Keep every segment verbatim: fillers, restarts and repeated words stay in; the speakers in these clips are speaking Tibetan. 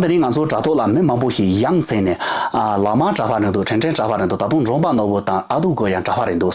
དེ་རིང་ང་ཚོ་དྲ་ཐོག་ལ་མི་མང་པོ་ཞིག་ཡ་མཚན་ནས་ཨ་ལག་དམར་གྲྭ་པ་རེད་འདུག་དྲན་དྲན་གྲྭ་པ་རེད་འདུག་ད་དུང་འབྲོམ་པ་ནོར་བུ་དང་ཨ་དུ་གོ་ཡང་གྲྭ་པ་རེད་འདུག་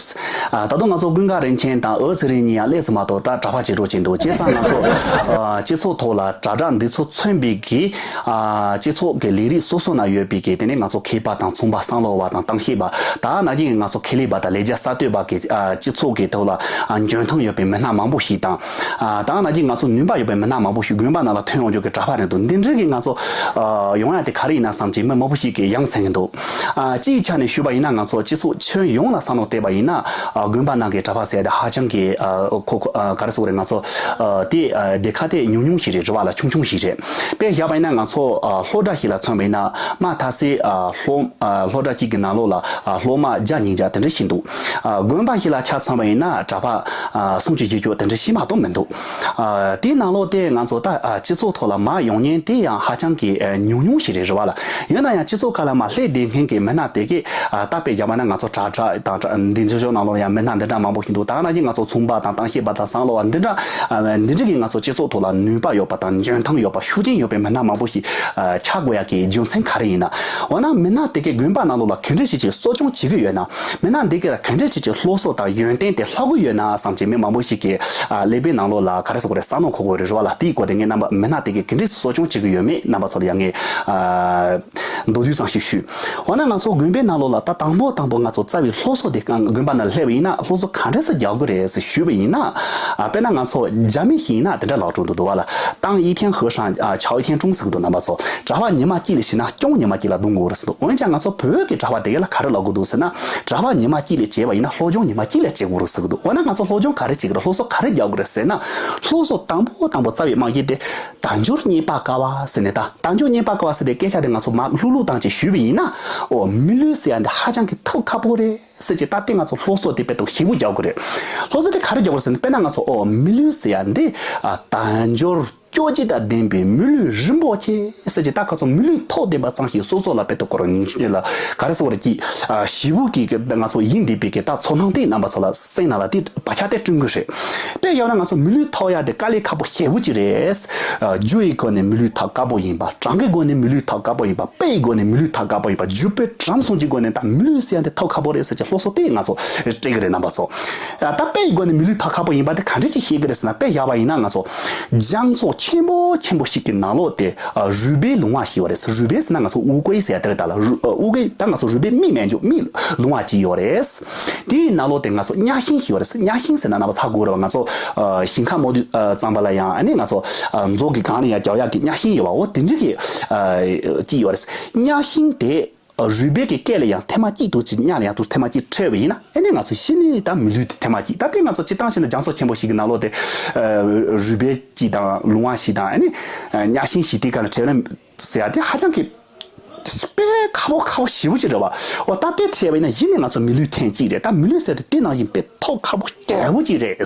ཨ་ད་དུང་ང་ཚོ་ཀུན་དགའ་རིན་ཆེན་དང་འོད་ཚེ་རིང་གཉིས་ཡང་སླེབས་ཙམ་མ་གཏོགས་ད་གྲྭ་པ་བྱེད་འགྲོ་བྱེད་འདུག་བྱས་ཙང་ང་ཚོ་ཨ་སྤྱི་ཚོགས་ཐོག་ལ་དྲ་གྲགས་འདི་ཚོ་མཚོན་པའི་གི་ཨ་སྤྱི་ཚོགས་ཀྱི་ལས་རིགས་སོ་སོ་ན་ཡོད་པའི་གི་དེ་ནས་ང་ཚོ་མཁས་པ་དང་ཚོང་པ་བསམ་བློ་བ་དང་གཏམ་བཤད་པ་ད་ནང་བཞིན་ང་ཚོ་ཁེ་ལས་པ་དང་ལས་བྱ་གསར་གཏོད་པ་གི་ཨ་སྤྱི་ཚོགས་ཀྱི་ཐོག་ལ་ཨ་འཇོན་ཐང་ཡོད་པའི་མི་སྣ་མང་པོ་ཞིག་དང་། ཨ་ད་ནང་བཞིན་ང་ཚོ་ནུས་པ་ཡོད་པའི་མི་སྣ་མང་པོ་ཞིག་དགོན་པ་ནང་ལ་ཐོན་ཡོང་རྒྱུ་གི་གྲྭ་པ་རེད་འདུག་འདི་འདྲའི་གི་ང་ཚོ་ཨ་ཡོང་ཡ་དེ་ག་རེ་ཡིན་ན་བསམ་གྱི་མི་མང་པོ་ཞིག་གིས་ཡ་མཚན་གྱི་འདུག་ཨ་སྤྱིའི་ཆ་ནས་ཞུས་པ་ཡིན་ན་ང་ཚོ་སྤྱི་ཚོགས་ཁྱོན་ཡོངས་ལ་བསམ་བློ་བལྟས་པ་ཡིན་ན་ཨ་དགོན་པ་ནང་གི་གྲྭ་པ་ཟེར་ཡ་དེ་ཧ་ཅང་གི་ཨ་ཁོ་ཁོ་ཨ་ག་རེ་ཟེར་དགོས་རེད། ང་ཚོ་ཨ་དེ་ཨ་སྡེ་ཁག་དེ་ཉུང་ཉུང་ཞིག་རེད། རེད་བ་ལ་ཆུང་ཆུང་ཞིག་རེད། དཔེ་བཞག་པ་ཡིན་ན་ང་ཚོ་ཨ་སློབ་གྲྭ་ཞིག་ལ་མཚོན་པ་ཡིན་ན་མ་མཐའ་སའི་ཨ་སློབ་ཨ་སློབ་གྲྭ་གཅིག་གི་ནང་ལོགས་ལ་ཨ་སློབ་མ་བརྒྱ་ཉིས་བརྒྱ་དེ་འདྲ་ཞིག་འདུག་ཨ་དགོན་པ་ཞིག་ལ་ཆ་མཚོན་པ་ཡིན་ན་གྲྭ་པ་ཨ་སུམ་ཅུ་བཞི་བཅུ་དེ་འདྲ་ཞིག་མ་གཏོགས་མི་འདུག་ཨ་དེའི་ནང་ལོགས་དེ་ང་ཚོ་ད་ཨ་སྤྱི་ཚོགས་ཐོག་ལ་མར་ཡོང་མཁན་དེ་ཡང་ཧ་ཅང་གི་ཨ་ཉུང་ཉུང་ཞིག་རེད། རེད་བ་ལ། ཡིན་ན་ཡང་སྤྱི་ཚོགས་ཁག་ལ་མར་སླེབས་བསྡད་མཁན་གྱི་མི་སྣ་དེ་གས་ཨ་ད་དཔེ་བཞག་པ་ན་ང་ཚོ་དྲ་གྲགས་དང་དྲ་འདི་ཚོའི་ནང་ལོགས་ལ་ཡང་མི་སྣ་འདི་འདྲ་མང་པོ་ཞིག་འདུག་ད་ནང་བཞིན་ང་ཚོ་ཚོང་པ་དང་གཏམ་བཤད་པ་དང་བསམ་བློ་བ་འདི་འདྲ་ཨ་འདི་འདྲ་གི་ང་ཚོ་སྤྱི་ཚོགས་ཐོག་ལ་ནུས་པ་ཡོད་པ་དང་འཇོན་ཐང་ཡོད་པ་ཤུགས་རྐྱེན་ཡོད་པའི་མི་སྣ་མང་པོ་ཞིག་ཨ་ཆགས་དགོས་ཡ་གི་རྒྱུ་མཚན་ག་རེ་ཡིན་ན། འོ་ན་མི་སྣ་དེ་གས་དགོན་པ་ནང་ལོགས་ལ་ག་འདྲ་ཞིག་ཅིག་གསོ་སྐྱོང་བྱེད་ཀྱི་ཡོད་ན། མི་སྣ་འདི་གས་ལ་ག་འདྲ་ཅིག་ཅིག་སློབ་གསོ་དང་ཡོན་ཏན་དེ་ལྷག་གི་ཡོད་ན་བསམ་གྱི་མི་མང་པོ་ཞིག་གིས་ཨ་ཀླད་པའི་ནང་ལོགས་ལ་ག་རེ་ཟེར་དགོས་རེད། བསམ་བློ་འཁོར་གྱི་ཡོད་རེད། རེད་བ་ལ། དེའི་སྐོར་དེ་ངས་རྣམ་པ་མི་སྣ་དེ་གས་ག་འདྲ་གསོ་སྐྱོང་བྱེད་ཀྱི་ཡོད་མེད་རྣམ་པ་ཚོ་ལ་ཡང་ངས་ཨ་མདོར་བསྡུས་ཙམ་ཞིག་ཞུས། འོ་ན་ང་ཚོ་དགོན་པའི་ནང་ལོགས་ལ་ད་དང་པོ་དང་པོ་ང་ཚོ་རྩ་བའི་སློབ་གསོ་དེ་དགོན་པ་ནང་སླེབས་པ་ཡིན་ན་སློབ་གསོ་ག་འདྲ་ཟེར་རྒྱག་དགོས་རེད་ཟེར་ཞུས་པ་ཡིན་ན། ཨ་དཔེར་ན་ང་ཚོ་རྒྱ་མི་ཞིག་ཡིན་ན་དེ་འདྲ་ལབ་འགྲོ་འདུག་འདུག་བ་ལ། 当一天和尚 ཨ་巧一天钟 ཟེར་གི་འདུག་རྣམ་པ་ཚོ། གྲྭ་པ་ཉི་མ་གཅིག་ལས་བྱེད་ན་སྐྱོང་ཉི་མ་གཅིག་ལ་རྡུང་དགོས་རེད་ཟེར་འདུག་འོན་ཀྱང་ང་ཚོ་བོད་ཀྱི་གྲྭ་པ་དེ་ག་ལ་ག་རེ་ལབ་དགོས་འདུག་ཟེར་ན། གྲྭ་པ་ཉི་མ་གཅིག་ལས་བྱེད་པ་ཡིན་ན་སློབ་སྦྱོང་ཉི་མ་གཅིག་ལས་བྱེད་དགོས་རེད་ཟེར་གི་འདུག་འོ་ན་ང་ཚོ་སློབ་སྦྱོང་ག་རེ་བྱེད་ཀྱི་རེད། སློབ་གསོ་ག་རེ་རྒྱག་དགོས་རེད་ཟེར་ན། སློབ་གསོ་དང་པོ་དང་པོ་རྩ་བའི་དམིགས་ཡུལ་དེ་དལ་འབྱོར་རྙེད་པར་དཀའ་བ་ཟེར་ནས། ད་དལ་འབྱོར་རྙེད་པར་དཀའ་བ་ཟེར་ཏེ་སྐད་ཆ་དེ་ང་ཚོ་མར་ལྷུག་ལྷུག་བཏང་བྱས་ཞུས་པ་ཡིན་ན། ཨོ་མི་ལུས་ཟེར་ཡ་འདི་ཧ་ཅང་གི་ཐོབ་ཁག་པོ་རེད་ཟེར་གྱི། ད་ལྟའི་ང་ཚོ་སློབ་གསོ་དེ་དཔེ་ཏོག་ཞིབ་པོ་རྒྱག་དགོས་རེད། སློབ་གསོ་དེ་ག་རེ་རྒྱག་དགོས་རེད་ཟེར་ན། དཔེར་ན་ང་ཚོ་ཨོ་མི་ལུས་ཟེར་ཡ་འདི་ཨ་དལ་འབྱོར་སྐྱོ་སྐྱིད་དང་ལྡན་པའི་མི་ལུས་རིན་པོ་ཆེ་ཟེར་གྱི། ད་ཁ་སང་མི་ལུས་ཐོག་ལྡན་པ་ཙམ་ཞིག་སོ་སོ་ལ་དཔེ་ཏོག་སྐོར་ལ་ག་རེ་ཟེར་བ་རེད་ཀྱི། ཨ་ཞེ་པོ་གི་ང་ཚོ་ཡིན་བསྡད་པའི་གི་ད་ཚོར་སྣང་དེ་རྣམ་པ་ཚོ་ལ་སེམས་ནང་ལ་དེ་བག་ཆགས་དེ་བསྐྲུན་དགོས་རེད། དཔེ་ཡང་ན་ང་ཚོ་མི་ལུས་ཐོབ་ཡ་དེ་དཀའ་ལས་ཁག་པོ་ཞེ་པོ་ཅིག་རེད། ཨ་རྒྱུ་ཡི་སྒོ་ནས་མི་ལུས་ཐོབ་དཀའ་པོ་ཡིན་པ། གྲངས་ཀྱི་སྒོ་ནས་མི་ལུས་ཐོབ་དཀའ་པོ་ཡིན་པ། དཔེ་ཡི་སྒོ་ནས་མི་ལུས་ཐོབ་དཀའ་པོ་ཡིན་པ། རྒྱུ་སྤུས་གྲམ་གསུམ་གྱི་སྒོ་ནས་ད་མི་ལུས་ཟེར་ཡ་དེ་ཐོབ་ཁག་པོ་རེད་ཟེར་གྱི་སློབ་གསོ་དེ་ང་ཚོ་སྤྲད་གི་རེད་རྣམ་པ་ཚོ། ཨ་ད་དཔེ་ཡི་སྒོ་ནས་མི་ལུས་ཐོབ་ཁག་པོ་ཡིན་པ་དེ་ག་འདྲ་ཅིག་ཤེས་གི་རེད་ཟེར་ན། དཔེ་བཞག་པ་ཡིན་ན་ང་ཚོ་རྒྱ་མཚོ་ཆེན་པོ་ཆེན་པོ་ཞིག་གི་ནང་ལོགས་དེ་ཨ་རུས་སྦལ་ལུང་བ་ཞིག་ཡོད་རེད། རུས་སྦལ་ཟེར་ན་ང་ཚོ་乌龟ཟེར་ཡ་དེ་རེད། ད་ལ་རུ་ཨ་乌龟། ད་ང་ཚོ་རུས་སྦལ་མིག་མེད་རྒྱུ་མིག་ལུང་བ་ཅིག་ཡོད་རེད། དེའི་ནང་ལོགས་དེ་ང་ཚོ་གཉའ་ཤིང་ཞིག་ཡོད་རེད། གཉའ་ཤིང་ཟེར་ན་རྣམ་པ་ཚོ་གོ་རེད་བ། ང་ཚོ་ཨ་ཞིང་ཁ་རྨོ་དུས་ཨ་ཙམ་པ་ལ་ཡང་ཨ་ནི་ང་ཚོ་ཨ་མཛོ་གི་སྒང་ལ་ཡང་རྒྱག་ཡག་གི་གཉའ་ཤིང་ཡོད་བ། འོ་དེ་འདྲ་གི་ཨ་ཅིག་ཡོད་རེད། གཉའ་ཤིང་དེ་རུས་སྦལ་གྱི་སྐེ་ལ་ཡང་ཐེངས་མ་གཅིག་འདུག་ཅིག་གཉའ་ལ་ཡང་འདུག་ཐེངས་མ་གཅིག་འཕྲད་པ་ཡིན་ན། ཨ་ནི་ང་ཚོ་གཞི་ནས་ད་མི་ལུས་དེ་ཐེངས་མ་གཅིག་ད་ལྟའི་ང་ཚོ་སྤྱིར་བཏང་བྱས་ན་རྒྱ་མཚོ་ཆེན་པོ་ཞིག་གི་ནང་ལོགས་དེ་ཨ་རུས་སྦལ་གཅིག་དང་ལུང་བ་ཞིག་དང་ཨ་ནི་ཨ་གཉའ་ཤིང་ཞིག་དེ་ག་ལ་འཕྲད་ན་ཟེར་ཡ་དེ་ཧ་ཅང་གི་དཔེ་ཁག་པོ་ཁག་པོ་ཞེ་པོ་ཅིག་རེད་བ། འོ་ད་དེ་འཕྲད་པ་ཡིན་ན་གཞི་ནས་ང་ཚོ་མི་ལུས་ཐེངས་གཅིག་རེད། ད་མི་ལུས་ཟེར་དེ་དེ་ནང་བཞིན་དཔེ་ཐོབ་ཁག་པོ་རྒྱལ་པོ་ཅིག་རེད།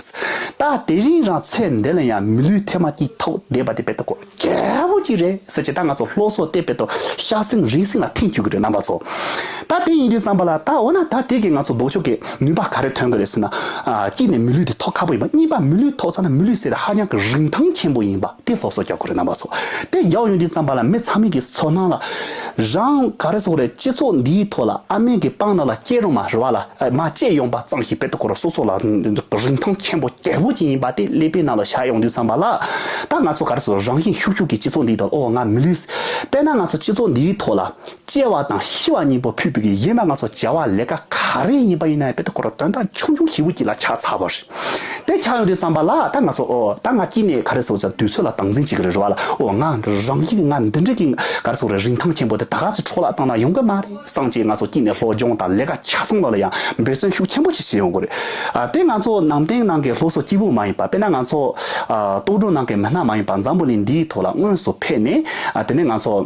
ད་དེ་རིང་རང་ཚེ་འདི་ལ་ཡང་མི་ལུས་ཐེངས་མ་གཅིག་ཐོབ་བསྡད་པ་དེ་དཔེ་ཐོབ་ཁོ་རྒྱལ་པོ་ཅིག་རེད་ཟེར་གྱི། ད་ང་ཚོ་སློབ་གསོ་དེ་དཔེ་ཐོབ་ཤ་གསེང་རིགས་གསེང་ལ་ཐེངས་བཅུག་གི་རེད་རྣམ་པ་ཚོ། ད་དེ་ཡིན་དུས་ཙམ་པ་ལ་ད་འོ་ན་ད་དེ་གི་ང་ཚོ་ལྡོག་ཕྱོགས་ཀྱི་ནུས་པ་ག་རེ་ཐོན་གི་རེད་ཟེར་ན། ཨ་གཅིག་ནས་མི་ལུས་དེ་ཐོབ་ཁག་པོ་ཡིན་པ། གཉིས་པ་མི་ལུས་ཐོབ་ཚར་ན་མི་ལུས་ཟེར་དེ་ཧ་ཅང་གི་རིན་ཐང་ཆེན་པོ་ཡིན་པ་དེ་སློབ་གསོ་རྒྱག་དགོས་རེད་རྣམ་པ་ཚོ། དེ་རྒྱག་ཡོང་དུས་ཙམ་པ་ལ་མི་ཚང་མའི་གི་ཚོར་སྣང་ལ་རང་ག་རེ་ཟེར་དགོས་རེད། སྤྱི་ཚོགས་འདིའི་ཐོག་ལ་ཨ་མའི་གི་པང་ནང་ལ་སྐྱེས་རུང་མ་རེད་བ་ལ། མ་སྐྱེས་ཡོང་པ་ཙམ་ཞིག་དཔེ་ཐོབ་ཁོ་རང་སོ་སོ་ལ་རིན་ཐང་ཆེན་པོ་རྒྱལ་པོ་ཅིག་ཡིན་པ་དེ་ཀླད་པའི་ནང་ལ་བཞག་ཡོང་དུས་ཙམ་པ་ལ། ད་ང་ཚོ་ག་རེ་ཟེར། རང་བཞིན་ཤུགས་ཤུགས་ཀྱིས་སྤྱི་ཚོགས་འདིའི་ཐོག་ལ་ཨོ་ང་མི་ལུས། དཔེར་ན་ང་ཚོ་སྤྱི་ཚོགས་འདིའི་ཐོག་ལ་སྐྱེ་བ་དང་ཤི་བ་གཉིས་པོ་ཕུད་པའི་གི་གཞན་པ་ང་ཚོ་བྱ་བ་ལས་ཀ་ག་རེ་ཡིན་པ་ཡིན་ན་ཡང་དཔེ་ཐོབ་ཁོ་རང་དོན་དག་ཆུང་ཆུང་ཞེ་པོ་ཅིག་ལ་ཆགས་ཚར་བ་རེད། དེ་ཆགས་ཡོང་དུས་ཙམ་པ་ལ་ད་ང་ཚོ་ཨོ་ད་ང་གཅིག་ནས་ག་རེ་ཟེར་ཟེར་དུས་ཚོད་ལ་དམ་འཛིན་བྱེད་ཀྱི་རེད་བ་ལ། ཨོ་ང་རང་བཞིན་གྱི་ང་འདི་འདྲ་གི་ག་རེ་ཟེར་རེད། རིན་ཐང་ཆེན་པོ་དེ་ད་ག་ཚོད་འཕྲོ་བརླག་བཏང་ན་ཡོང་གི་མ་རེད་བསམ་གྱི་ང་ཚོ་གཅིག་ནས་སློབ་སྦྱོང་དང་ལས་ཀ་ཆ་ཚང་ལ་ལ་ཡང་འབད་བརྩོན་ཤུགས་ཆེན་པོ་ཞིག་བྱེད་ཡོང་དགོས་རེད། ཨ་དེ་ང་ཚོ་ནང་བསྟན་ནང་གི་སློབ་གསོ་གཅིག་པུ་མ་ཡིན་པ། དཔེར་ན་ང་ཚོ་ཨ་རྟོག་སྒྲུང་ནང་གི་མི་སྣ་མ་ཡིན་པ་འཛམ་བུ་གླིང་འདིའི་ཐོག་ལ་དངོས་སུ་ཕེབས་ནས་ཨ་དེ་ནས་ང་ཚོ།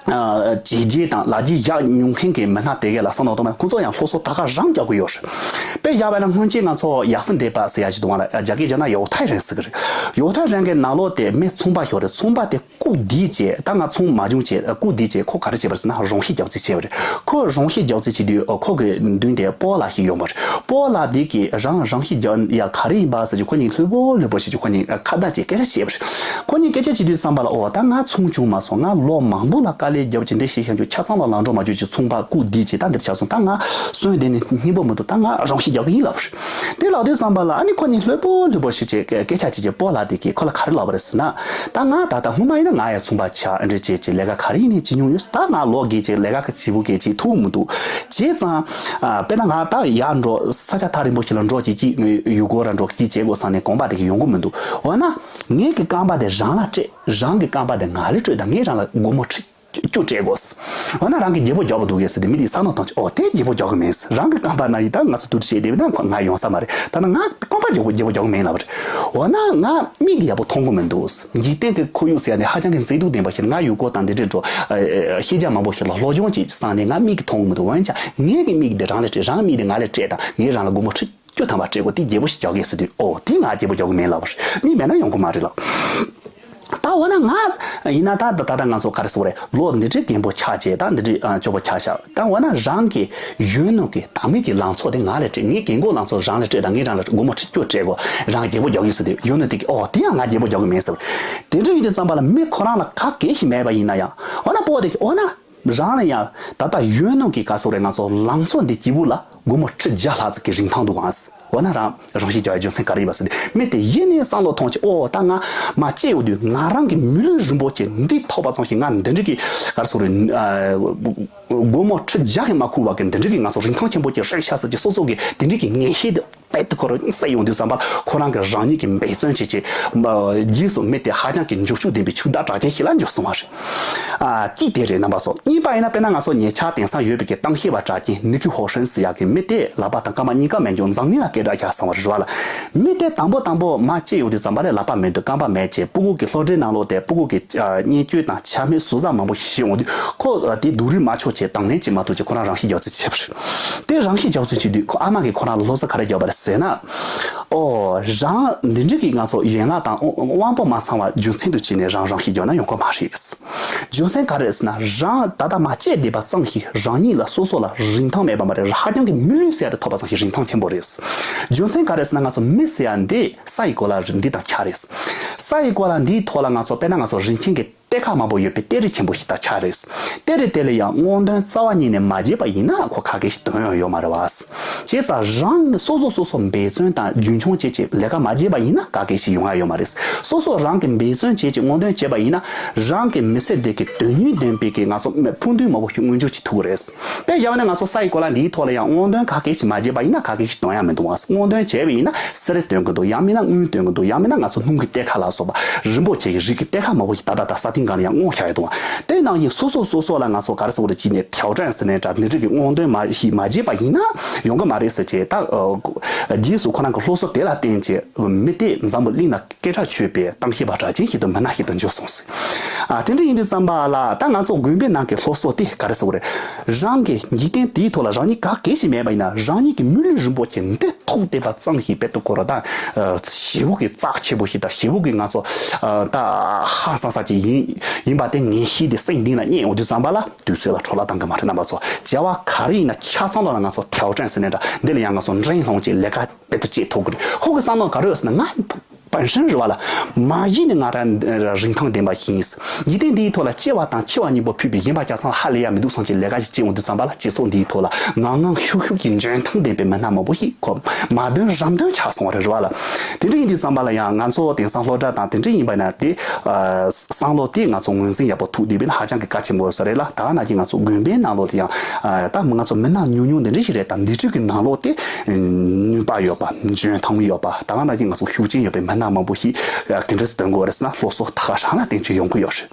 བྱས་རྗེས་དང་ལག་རྗེས་བཞག་མྱོང་མཁན་གྱི་མི་སྣ་དེ་གས་ལ་བསམ་བློ་གཏོང་ན་ཁོང་ཚོ་ཡང་སློབ་གསོ་ད་ག་རང་རྒྱག་གི་ཡོད་རེད། དཔེ་བཞག་པ་ན་སྔོན་ཆད་ང་ཚོ་ཡག་ཧྥུན་སྡེ་པ་ཟེར་ཡ་ཞིག་འདུག་བ་ལ། རྒྱ་སྐད་བརྗོད་ན་ཡོ་ཐའི་རན་ཟེར་གི་རེད། ཡོ་ཐའི་རན་གྱི་ནང་ལོགས་དེ་མི་ཚོང་པ་ཞིག་རེད། ཚོང་པ་དེ་སྐུ་དེ་བྱས། ད་ང་ཚོང་མ་བྱུང་བྱས། སྐུ་དེ་བྱས། ཁོ་ག་རེ་བྱས་པ་རེད་ཟེར་ན་རང་ཤི་རྒྱག་རྩིས་བྱས་པ་རེད། ཁོ་རང་ཤི་རྒྱག་རྩིས་བྱེད་དུས་ཁོ་གི་མདུན་དེ་སྤོ་ལགས་ཤིག་ཡོང་བ་རེད། སྤོ་ལགས་དེ་གིས་རང་རང་ཤི་རྒྱག་ཡ་ག་རེ་ཡིན་པ་ཟེར་གྱི་ཁོ་གཉིས་ལྷོད་པོ་ལྷོད་པོ་བྱེད་ཀྱི་ཁོ་གཉིས་ཁ་བརྡ་བྱས་སྐད་ཆ་བཤད་པ་རེད། ཁོ་གཉིས་སྐད་ཆ་བྱེད་དུས་ཙམ་པ་ལ། ཨོ་ད་ང་ཚོང་བྱུང་མ་སོང་། ང་ལོ་མང་པོ་ལ་དཀའ་ལས་རྒྱབ་བྱས་འདི་ཤི་ཤང་རྒྱུ་ཆ་ཚང་ལ་ལམ་འགྲོ་མ་བྱུང་བྱས། ཚོང་པ་སྐུ་དེ་བྱས། ད་འདིར་ཆགས་སོང་། ད་ང་སོན་དེ་ནི་སྙིང་པོ་མི་འདུག་ད་ང་རང་ཤི་རྒྱག་གི་ཡིན་ལབ་པ་རེད། དེ་ལབ་དུས་ཙམ་པ་ལ་ཨ་ནི་ཁོ་གཉིས་ལྷོད་པོ་ལྷོད་པོ་བྱས་བྱས་སྐད་ཆ་བྱས་བྱས་སྤོ་ལགས་དེ་གིས་ཁོ་ལ་ག་རེ་ལབ་པ་རེད་ཟེར་ན། ད་ང་ད་ལྟ་སྔོན་མ་ཡིན་ན་ང་ཡང་ཚོང་པ་ཆགས་འདྲ་བྱས་བྱས་ལས་ཀ་ག་རེ་ཡིན་ནའི་བྱེད་མྱོང་ཡོད། ད་ང་ལོ་རྒས་བྱས་ལས་ཀ་གི་བྱེད་པོ་གལ་ཆེ་ཐུབ་མི་འདུག་བྱས་ཙང་། ཨ། དཔེར་ན་ང་ད་ཡར་འགྲོ་ས་ཆ་ཐག་རིང་པོ་ཞིག་ལ་འགྲོ་བྱས་ཅིག་ཡུལ་སྐོར་ར་འགྲོ་ཅིག་བྱེད་དགོས་བསམ་ནས་གོམ་པ་དེ་གིས་ཡོང་གི་མི་འདུག་འོ་ན་ངེད་ཀྱི་རྐང་པ་དེ་རང་ལ་སྤྲད། རང་གི་རྐང་པ་དེ་ང་ལ་སྤྲོད་དང་། ངས་རང་ལ་སྒོར་མོ་ཁྲི་བཅུ་སྤྲད་དགོས། འོ་ན་རང་གིས་བརྗེ་པོ་རྒྱག་པ་འདུག་གས་ཟེར་ཏེ་མི་དེས་བསམ་བློ་གཏོང་བྱས། ཨོ་དེ་བརྗེ་པོ་རྒྱག་གི་མིན། རང་གི་རྐང་པ་ན་ཡིན་ད་ང་ཚོ་དུར་བྱས་བསྡད་པ་ན་ཁོ་ང་ཡོང་ས་མ་རེད། ད་ནི་ང་རྐང་པ་བརྗེ་པོ་བརྗེ་པོ་རྒྱག་གི་མིན་ལབ་པ་རེད། འོ་ན་ང་མིག་གིས་ཡག་པོ་མཐོང་གི་མི་འདུག་འཇིག་རྟེན་གྱི་ཁོར་ཡུག་ཟེར་ཡ་དེ་ཧ་ཅང་གི་མཛེས་སྡུག་ལྡན་པ་ཞིག་རེད། ང་ཡུལ་སྐོར་དང་འདི་འདྲའི་འགྲོ། ཤེས་བྱ་མང་པོ་ཞིག་ལ་སློབ་སྦྱོང་བྱེད་བསམ་ནས་ང་མིག་གིས་མཐོང་གི་མི་འདུག་འོན་ཀྱང་ངེད་ཀྱི་མིག་འདི་རང་ལ་སྤྲད། རང་མིག་འདི་ང་ལ་སྤྲད་དང་། ངས་རང་ལ་སྒོར་མོ་ཁྲི་བཅུ་ཐམ་པ་སྤྲད་དགོས། དེ་བརྗེ་པོ་ཞིག་རྒྱག་གས་ཟེར་དུས། ཨོ་དེ་ང་བརྗེ་པོ་རྒྱག་གི་མིན་ལབ་པ་རེད། མིག་མེད་ན་ཡོང་གི་མ་རེད་ལབ། ད་འོ་ན་ང་ཡིན་ན་ད་ད་ད་ང་ཚོ་ག་རེ་ཟེར་དགོས་རེད། ལོ་འདི་འདྲའི་རྒན་པོ་ཆགས་བྱས། ད་འདི་འདྲའི་ཨ་སྐྱོ་པོ་ཆགས་ཤག་ད་འོ་ན་རང་གི་ཡུལ་ནང་གི་དང་མི་གི་ལང་ཚོ་དེ་ང་ལ་སྤྲད། ངའི་རྒན་གོག་ལང་ཚོ་རང་ལ་སྤྲད་དང་། ངས་རང་ལ་སྒོར་མོ་ཁྲི་བཅུ་སྤྲད་དགོས། རང་བརྗེ་པོ་རྒྱག་གི་ཟེར་དུས། ཡུལ་ནང་དེ་གི་ཨོ་དེ་ཡང་ང་བརྗེ་པོ་རྒྱག་གི་མིན་ཟེར། དེ་འདྲ་ཡིན་དུས་ཙམ་པ་ལ་མི་ཁོ་རང་ལ་ག་གེ་ཞིག་མེད་པ་ཡིན་ན་ཡང་། འོ་ན་སྤོ་བོ་དེ་གིས་འོ་ན་རང་ལ་ཡང་ད་ལྟ་ཡུལ་ནང་གི་ག་རེ་ཟེར་དགོས་རེད། ང་ཚོ་ལང་ཚོ་འདི་སྐྱིད་པོ་ལ་སྒོར་མོ་ཁྲི་བརྒྱ་ལྷག་ཙམ་གྱི་རིན་ཐང་འདུག་ཨང་། འོ་ན་རང་རང་ཤི་རྒྱག་ཡའི་རྒྱུ་མཚན་ག་རེ་ཡིན་པ་ཟེར་དུས། མི་དེ་ཡེ་ནས་བསམ་བློ་གཏོང་བྱས། ཨོ་ད་ང་མར་སྐྱེས་ཡོང་དུས་ང་རང་གི་མི་ལུས་རིན་པོ་ཆེ་འདི་ཐོབ་པ་ཙམ་ཞིག་ང་འདི་འདྲ་གི་ག་རེ་ཟེར་དགོས་རེད། ཨ། སྒོར་མོ་ཁྲི་བརྒྱ་གིས་མ་ཁུག་པ་གི་འདི་འདྲ་གི་ང་ཚོ་རིན་ཐང་ཆེན་པོ་ཅིག་རེག་ཤག་ཟེར་གྱི་སོ་སོ་གི་འདི་འདྲ་གི་ངེས་ཤེས་དེ་རྦད་དེ་ཁོ་རང་སད་ཡོང་དུས་ཙམ་པ། ཁོ་རང་གིས་རང་ཉིད་ཀྱི་འབད་བརྩོན་བྱས་བྱས། རྗེས་སུ་མི་དེ་ཧ་ཅང་གི་འབྱོར་ཕྱུག་ལྡན་པའི་ཕྱུག་བདག་གྲགས་ཅན་ཞིག་ལ་འགྱུར་སོང་བ་རེད། ཨ། གཅིག་དེ་རེད། རྣམ་པ་ཚོ། གཉིས་པ་ཡིན་ན་དཔེར་ན་ང་ཚོ་ཉེ་ཆར་དེང་སང་ཡོད་པའི་གི་གཏམ་བཤད་པ་གྲགས་ཅན་ནི་ཀི་ཧོ་ཧྲན་ཟེར་ཡག་གི་མི་དེ་ལག་པ་དང་རྐང་པ་གཉིས་ཀ་མེད་རྒྱུ་འཛམ་གླིང་ལ་སྐད་གྲགས་ཆགས་སོང་བ་རེད་བ་ལ། མི་དེ་དང་པོ་དང་པོ་མར་སྐྱེས་ཡོང་དུས་ཙམ་པ་ལ་ལག་པ་མེད་དུས། རྐང་པ་མེད་བྱས། སྤུ་གུ་གི་སློབ་གྲྭའི་ནང་ལོགས་དེ་སྤུ་གུ་གི་ཨ། བརྙས་བཅོས་དང་ཆ་མེད་ཟུར་ཟ་མང་པོ་ཞིག་བྱེད་ཡོང་དུས། ཁོ་དེ་སྡུག་རུས་མ་ཆོག་བྱས། དང་ལེན་བྱེད་མ་ཐུབ་བྱས། ཁོ་རང་རང་ཤི་རྒྱག་རྩིས་བྱས་པ་རེད། དེ་རང་ཤི་རྒྱག་རྩིས་བྱེད་དུས་ཁོ་ཨ་མ་གིས་ཁོ་རང་ལ་སློབ་གསོ་ག་རེ་བརྒྱབ་པ་རེད་ཟེར་ན། ཨོ། རང་འདི་འདྲ་གི་ང་ཚོ་ཡན་ལག་དང་དབང་པོ་མ་ཚང་བ་རྒྱུ་མཚན་དུ་བྱས་ནས་རང་རང་ཤི་རྒྱག་ན་ཡོང་གི་མ་རེད། རྒྱུ་མཚན་ག་རེ་རེད་ཟེར་ན། རང་ད་ལྟ་མར་སྐྱེས་བསྡད་པ་ཙམ་ཞིག་རང་ཉིད་ལ་སོ་སོ་ལ་རིན་ཐང་མེད་པ་མ་རེད། ཧ་ཅང་གི་མི་ལུས་ཟེར་ཡ་དེ་ཐོབ་པ་ཙམ་ཞིག་རིན་ཐང་ཆེན་པོ་རེད། རྒྱུ་མཚན་ག་རེ་རེད་ཟེར་ན། ང་ཚོ་མི་ཟེར་ཡ་འདི་ས་ཡི་གོ་ལ་འདི་དང་ཆ་རེད། ས་ཡི་གོ་ལ་འདིའི་ཐོག་ལ་ང་ཚོ་དཔེར་ན་ང་ཚོ་རིན་ཆེན་གྱི་གཏེར་ཁ་མང་པོ་ཡོད་པའི་གཏེར་རི་ཆེན་པོ་ཞིག་དང་ཆ་རེད། གཏེར་རི་དེ་ལ་ཡང་སྔོག་འདོན་རྩ་བ་ཉིད་ནས་མ་བྱས་པ་ཡིན་ན་ཁོ་ག་གེ་ཞིག་ཐོན་ཡོང་ཡོད་མ་རེད་བ། བྱས་ཙང་རང་སོ་སོ་སོ་སོ་འབད་བརྩོན་དང་རྒྱུན་འཁྱོངས་བྱས་བྱས་ལས་ཀ་མ་བྱས་པ་ཡིན་ན་ག་གེ་ཞིག་ཡོང་ཡ་ཡོད་མ་རེད། སོ་སོ་རང་གིས་འབད་བརྩོན་བྱས་བྱས་སྔོག་འདོན་བྱས་པ་ཡིན་ན། རང་གི་མི་ཚེ་འདི་གི་དོན་སྙིང་ལྡན་པའི་གི་ང་ཚོ་ཕུགས་འདུན་མང་པོ་ཞིག་མངོན་འགྱུར་བྱེད་ཐུབ་ཀྱི་རེད། དཔེ་བཞག་ན་ང་ཚོ་ས་ཡི་གོ་ལ་འདིའི་ཐོག་ལ་ཡང་སྔོག་འདོན་ག་གེ་ཞིག་མ་བྱས་པ་ཡིན་ན་ག་གེ་ཞིག་ཐོན་ཡ་མི་འདུག་བ། སྔོག་འདོན་བྱས་པ་ཡིན་ན་གསེར་ཐོན་གི་འདུག་ཡང་མིན་ན་དངུལ་ཐོན་གི་འདུག་ཡང་མིན་ན་ང་ཚོ་སྣུམ་གྱི་གཏེར་ཁ་ལ་སོགས་པ་རིན་པོ་ཆེ་གི་རིགས་ཀྱི་གཏེར་ཁ་མང་པོ་ཞིག་ད་ལྟ་ད་ས་སྟེང་སྒང་ལ་ཡང་སྔོག་བཞག་ཡོད་འདུག་བ། དེ་ནང་བཞིན་སོ་སོ་སོ་སོ་ལ་ང་ཚོ་ག་རེ་ཟེར་དགོས་རེད། ཅིག་ནས་挑战ཟེར་ནས་འདྲ་འདི་འདྲ་གི་སྔོག་འདོན་མ་ཞིག་མ་བྱས་པ་ཡིན་ན་ཡོང་གི་མ་རེད་ཟེར་བྱས། ད་རྗེས་སུ་ཁོ་རང་གི་སློབ་གསོ་དེ་ལ་བརྟེན་བྱས་མི་དེ་འཛམ་བུ་གླིང་ལ་སྐད་གྲགས་ཆོད་པའི་གཏམ་བཤད་པ་གྲགས་ཅན་ཞིག་ཏུ་མི་སྣ་ཞིག་ཏུ་འགྱུར་སོང་ཟེར། ཨ། དེ་འདྲ་ཡིན་དུས་ཙམ་པ་ལ་ད་ང་ཚོ་དགོན་པའི་ནང་གི་སློབ་གསོ་དེ་ག་རེ་ཟེར་དགོས་རེད། རང་གི་འཇིག་རྟེན་དེའི་ཐོག་ལ་རང་ཉིད་ག་གེ་ཞིག་མེད་པ་ཡིན་ན། རང་ཉིད་ཀྱི་མི་ལུས་རིན་པོ་ཆེ་འདི་ཐོབ་བསྡད་པ་ཙམ་ཞིག་དཔེ་ཏོ་ཁོ་ར་ད་ཞེ་པོ་གི་རྩ་ཆེ་པོ་ཞིག་དང་། ཞེ་པོ་གི་ང་ཚོ་ད་ཧང་སང་ས་ཅིག་ཡིན་ཡིན་པ་དེ་ངེས་ཤེས་དེ་སེམས་གཏིང་ལ་རྙེད་ཡོང་དུས་ཙམ་པ་ལ་དུས་ཚོད་ལ་འཕྲོ་བརླག་བཏང་གི་མ་རེད། རྣམ་པ་ཚོ། བྱ་བ་ག་རེ་ཡིན་ན་ཆ་ཚང་ལ་ང་ཚོ་挑战ཟེར་ནས་འདྲ་འདི་ལ་ཡང་ང་ཚོ་འགྲན་སློང་བྱས་ལས་ཀ་དཔེ་ཏོ་བྱེད་ཐུབ་ཀྱི་རེད། ཁོ་གི་བསམ་བློ་ག་རེ་ཡོད་ཟེར་ན། ང་本身རེད་བ་ལ། མ་གཞི་ནས་ང་རང་རིན་ཐང་ལྡན་པ་ཞིག་ཡིན། འཇིག་རྟེན་འདིའི་ཐོག་ལ་སྐྱེ་བ་དང་འཆི་བ་གཉིས་པོ་ཕུད་པའི་གཞན་པ་ཆ་ཚང་ལ་ཧ་ལས་ཡ་མི་འདུག་བསམ་བྱས་ལས་ཀ་ཞིག་བྱེད་འོང་དུས་ཙམ་པ་ལ། སྤྱི་ཚོགས་འདིའི་ཐོག་ལ་ངང་ངམ་ཤུགས་ཤུགས་ཀྱིས་འཇོན་ཐང་ལྡན་པའི་མི་སྣ་མང་པོ་ཞིག་ཁོ་མ་ཐོན་རམ་ཐོན་ཆགས་སོང་བ་རེད་བ་ལ། དེ་འདྲ་ཡིན་དུས་ཙམ་པ་ལ་ཡང་ང་ཚོ་དེང་སང་སློབ་གྲྭ་དང་དེ་འདྲ་ཡིན་པ་ན་དེ་བསམ་བློ་དེ་ང་ཚོ་ངོས་འཛིན་ཡག་པོ་ཐུབ་བསྡད་པ་ན་ཧ་ཅང་གི་གལ་ཆེན་པོ་ས་རེད་ལ། ད་ག་ནང་བཞིན་ང་ཚོ་དགོན་པའི་ནང་ལོགས་དེ་ཡང་ད་ང་ཚོ་མི་སྣ་ཉུང་ཉུང་འདི་འདྲ་ཞིག་རེད། ད་འདི་འདྲ་གི་ནང་ལོགས་དེ་ནུས་པ་ཡོད་པ། འཇོན་ཐང་ཡོད་པ། ད་ག་ནང་བཞིན་ང་ཚོ་ཤུགས་རྐྱེན་ཡོད་པའི་མི་སྣ་མང་པོ་ཞིག་དེ་འདྲ་སྟོན་དགོས་རེད་ཟེར་ན། སློབ་གསོ་ད་ག་རང་ལ་བརྟེན་རྒྱུ་ཡོང་གི་ཡོད་རེད།